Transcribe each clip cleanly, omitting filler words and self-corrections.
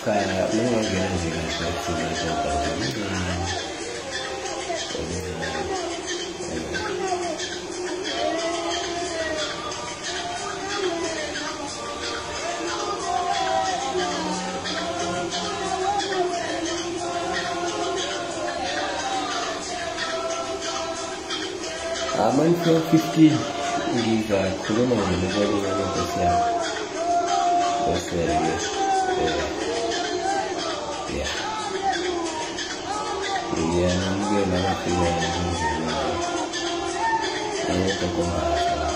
Cha, mengingangena nje kahle kuthina nje. Amanto 15 ngizakhuluma nje nkosi yami. Bese-ke ya ngiyanamukela abafikayo nabangena nanogogo la.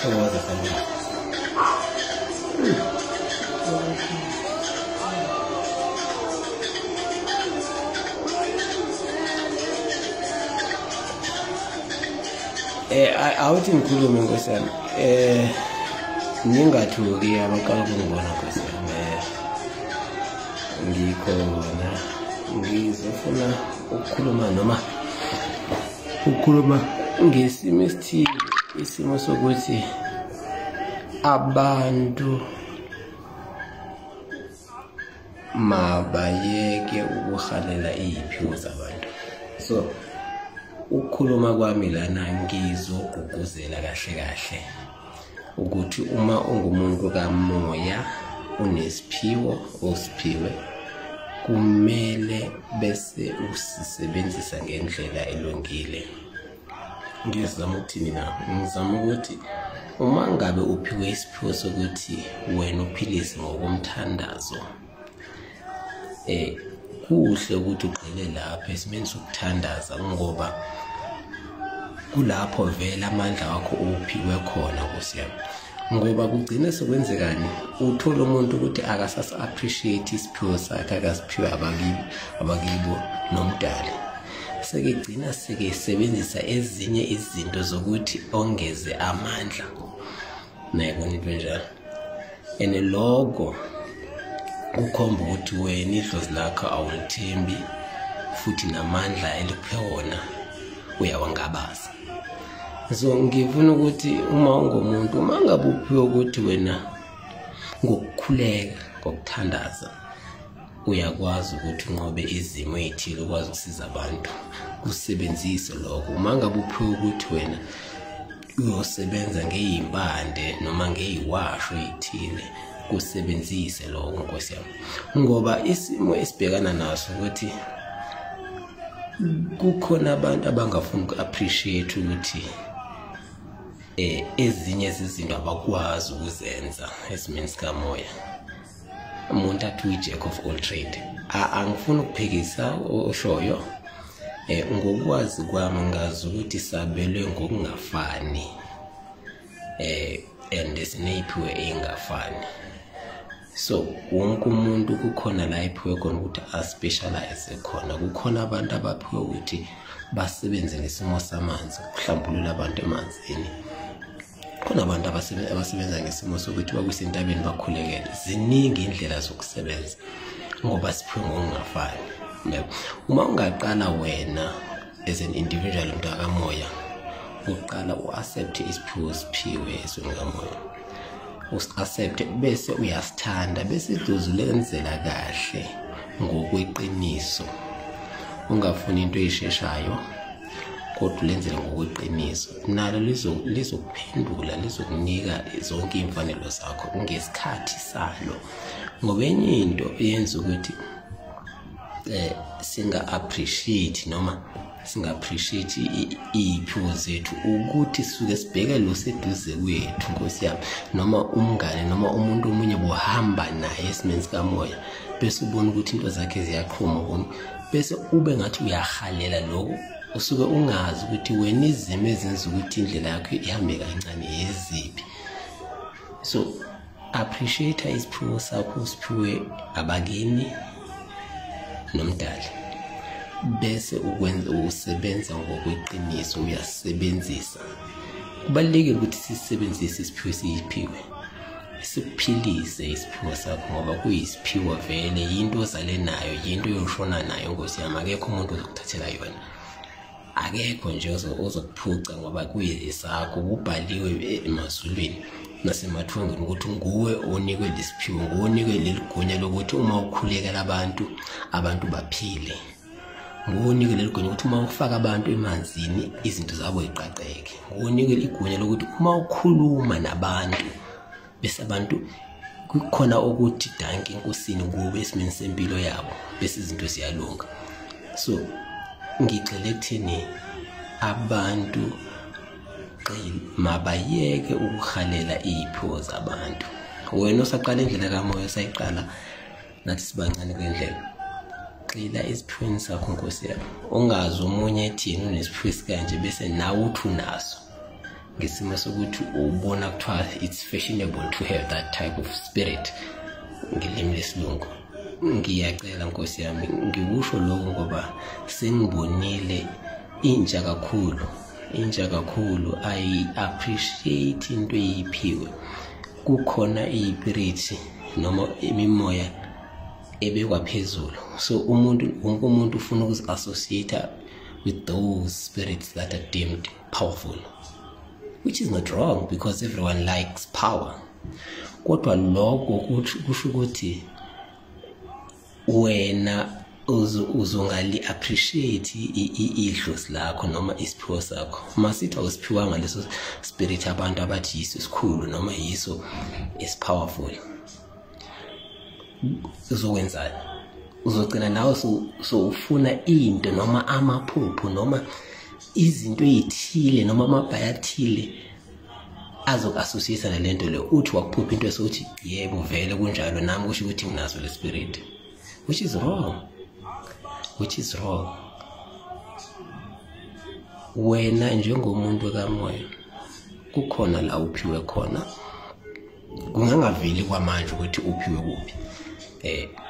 Thokoza sanibona. Awuthi ngikhulume nkosi yami. Ningathuki abaqala ukungibona nkosi yami. Ngikhona ngizofuna ukukhuluma noma ukukhuluma ngesimo esithile, isimo sokuthi abantu mabayeke ukuhalela iy'phiwo zabantu. So ukukhuluma kwami lana ngizogqugquzela kahle kahle ukuthi uma ungumuntu kamoya unesiphiwo osiphiwe, kumele bese usisebenzisa ngendlela elungile. Ngizama ukuthini na? Ngizama ukuthi uma ngabe uphiwe isiphiwo sokuthi wena uphilise ngokomthandazo, kuhle ukuthi ugxile lapho esimeni sokuthandaza, ngoba kulapho vele amandla wakho uphiwe khona nkosi yami. Ngoba kugcine sekwenzekani, uthola umuntu ukuthi akasasi appreciate isiphiwo sakhe akasiphiwe abakibo nomdali, sekegcina sekesebenzisa ezinye izinto zokuthi ongeze amandla. Nayibona into enjalo, and lokho kukhomba ukuthi wena idlozi lakho awulithembi, futhi namandla elikuphe wona uyawangabaza. So ngifuna ukuthi uma ungumuntu, uma ngabe uphiwe ukuthi wena ngokukhuleka, ngokuthandaza uyakwazi ukuthi unqobe izimo ey'thile, ukwazi ukusiza abantu, kusebenzise lokho. Uma ngabe uphiwe ukuthi wena uyosebenza ngey'mpande noma ngey'washo ey'thile, kusebenzise lokho nkosi yami. Ngoba isimo esibhekana naso ukuthi kukhona abantu abangafuni uku-appreciate ukuthi ezinye izinto abakwazi ukuzenza esimeni sikamoya. Umuntu athi uyi-jack of all trade. Angifuni ukuphikisa oshoyo. Ngokwazi kwami ngazi ukuthi sabelwe ngokungafani, and sineyiphiwe ey'ngafani. So wonke umuntu kukhona la ephiwe khona ukuthi a-specialize khona. Kukhona abantu abaphiwe ukuthi basebenze ngesimo samanzi, ukuhlambulula abantu emanzini. Khona abantu abasebenza ngesimo sokuthi bakusentabeni bakhulekele. Ziningi indlela zokusebenza ngoba siphiwe ngokungafani. Uma ungaqala wena as an individual mntakamoya, uqala u-accept isiphiwo siphiwe ezweni kamoya, usi-accept bese uyasithanda, bese idlozi lenzela kahle ngokweqiniso. Ungafuni into eyisheshayo, kodwa ulenzele ngokweqiniso, nalo lizokuphendula, lizokunika zonke iy'mfanelo zakho ngesikhathi salo. Ngoba enye into eyenza ukuthi singa-appreciate noma singa-appreciate iy'phiwo zethu ukuthi sisuke sibheke lo seduze kwethu nkosi yami, noma umngane noma umuntu omunye bohamba naye esimeni sikamoya, bese ubona ukuthi into zakhe ziyaqhuma, bese ube ngathi uyahalela lokho. Usuke ungazi ukuthi wena izimo ezenza ukuthi indlela yakho ihambe kancane yeziphi. So appreciate isiphiwo sakho usiphiwe abakini nomdali, bese ukwenza usebenza ngokweqiniso, uyasebenzisa. Kubalulekile ukuthi sisebenzise isiphiwo esiyiphiwe, sikuphilise isiphiwo sakho, ngoba kuyisiphiwo vele, yinto ozale nayo, yinto oyoshona nayo nkosi yami. Akekho umuntu ozokuthathela yona, akekho nje ozokuphuca, ngoba kuyesakho, kubhaliwe emazulwini. nasemathungeni ukuthi nguwe onikwe lesiphiwo, nguwe onikwe leligunya lokuthi uma ukhulekela abantu, abantu baphile. Nguwe onikwe leligunya ukuthi uma ufaka abantu emanzini izinto zabo ziqaqeke. Nguwe onikwe igunya lokuthi uma ukhuluma nabantu bese abantu kukhona ukuthi danki enkosini kube esimeni sempilo yabo, bese izinto ziyalunga. So ngigxile ekutheni abantu mabayeke ukuhalela iy'phiwo zabantu. Wena osaqala indlela kamoya, sayiqala nathi sibancane kwendlela, gxila esiphiweni sakho Nkosi yami. Ungazi omunye ethini unesiphiwo esikanje bese nawe uthi unaso, ngesimo sokuthi ubona kuthiwa it's fashionable to have that type of spirit ngelimi lesilungu. Ngiyacela Nkosi yami, ngikusho lokho ngoba sengibonile intsha kakhulu, intsha kakhulu ayi-appreciate into eyiphiwe. Kukhona iy'pirithi noma imimoya ebekwa phezulu, so umuntu, wonke umuntu ufuna ukuzi-associate with those spirits that are deemed powerful, which is not wrong because everyone likes power. Kodwa lokho kusho ukuthi wena uzongali appreciate idlozi lakho noma isiphiwo sakho. Masithi awusiphiwanga leso spirit abantu abathi yiso esikhulu noma yiso esi-powerful, uzokwenzani? Uzogcina nawe so ufuna into noma amaphupho noma izinto ey'thile noma amabhayi athile azoku-associate nalento leyo. Uthi wakuphupha into esokuthi yebo vele kunjalo, nami kusho ukuthi nginaso le spirit, which is wrong, which is wrong. Wena njengomuntu kamoya kukhona la uphiwe khona, kungangaveli kwamanje ukuthi uphiwe kuphi,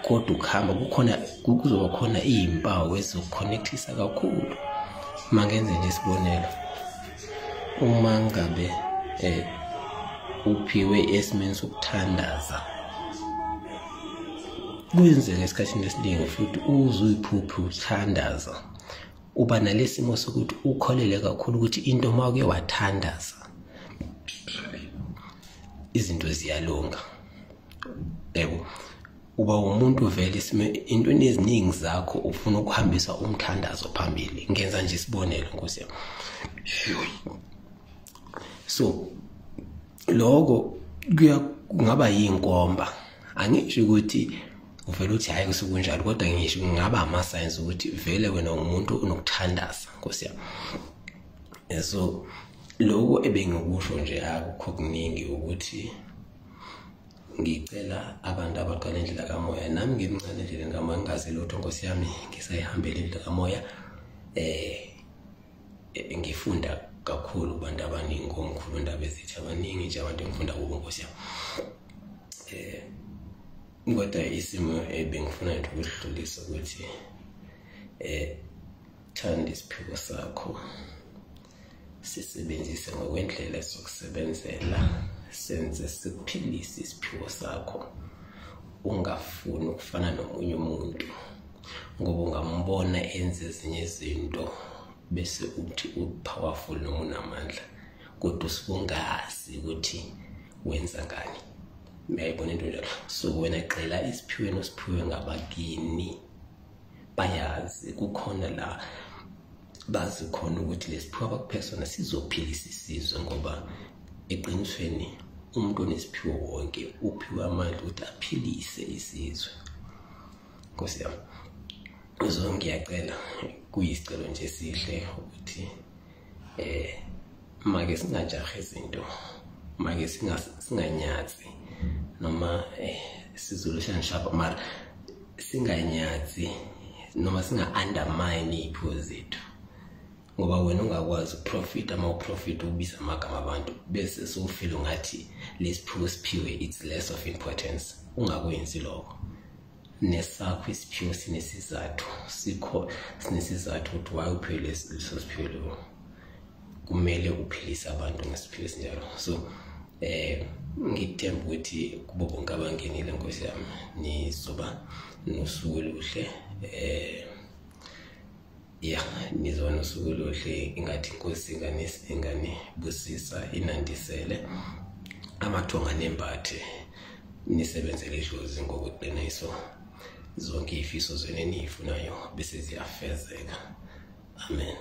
kodwa ukuhamba kukhona, kuzoba khona iy'mpawu ezizoku-connectisa kakhulu. Mangenze nje isibonelo, uma ngabe uphiwe esimeni sokuthandaza, kuyenzeka esikhathini esiningi futhi uze uyiphuphe uthandaza, uba nalesimo sokuthi ukholele kakhulu ukuthi into uma uke wathandaza izinto ziyalunga. Yebo, uba umuntu vele intweni eziningi zakho ufuna ukuhambisa umthandazo phambili. Ngenza nje isibonelo Nkosi yami. So lokho kungaba yinkomba, angisho ukuthi uvela uthi hayi kusukunjalo, kodwa ngisho kungaba ama-signs ukuthi vele wena umuntu onokuthandaza Nkosi yami. So lokho ebengikusho nje akukho kuningi, ukuthi ngicela abantu abaqala indlela kamoya, nami ngimncane endleleni kamoya, ngingazi lutho Nkosi yami, ngisayihambela indlela kamoya. Ngifunda kakhulu kubantu abaningi, ngomkhulu indaba ezithi abaningi nje abantu engifunda kubo Nkosi yami. Kodwa isimo ebengifuna nje ukusidlulisa ukuthi thanda isiphiwo sakho, sisebenzise ngokwendlela sokusebenzela, senze sikuphilise isiphiwo sakho. Ungafuni ukufana nomunye umuntu ngoba ungambona enze ezinye izinto bese uthi u-powerful noma unamandla, kodwa usukungazi ukuthi wenza ngani. Uyayibona into njalo. So wena gxila isiphiweni osiphiwe ngabakini, bayazi kukhona la bazi khona ukuthi lesiphiwo abakuphe sona sizophilisa isizwe, ngoba eqinisweni umuntu onesiphiwo wonke uphiwe amandla ukuthi aphilise isizwe. Nkosi yami, so ngiyacela, kuyisicelo nje esihle ukuthi make singajahi izinto, make singanyathi noma isiZulu siyangishapa, mara singanyathi noma singa-undermine iy'phiwo zethu, ngoba wena ungakwazi ukuprofita. Uma uprofita ubiza amagama abantu bese sowufile ngathi lesiphiwo siphiwe it's less of importance. Ungakwenzi lokho. Nesakho isiphiwo sinesizathu, sikho sinesizathu ukuthi why uphiwe leso siphiwo leyo. Kumele uphilise abantu ngesiphiwo esinjalo. So ngithemba ukuthi kubo bonke abangenile Nkosi yami nizoba nosuku oluhle. Nizoba nosuku oluhle, ingathi inkosi inganibusisa inandisele. Amathonga nembathe, nisebenzele idlozi ngokweqiniso, zonke izifiso zenu enizifunayo bese ziyafezeka. Amen.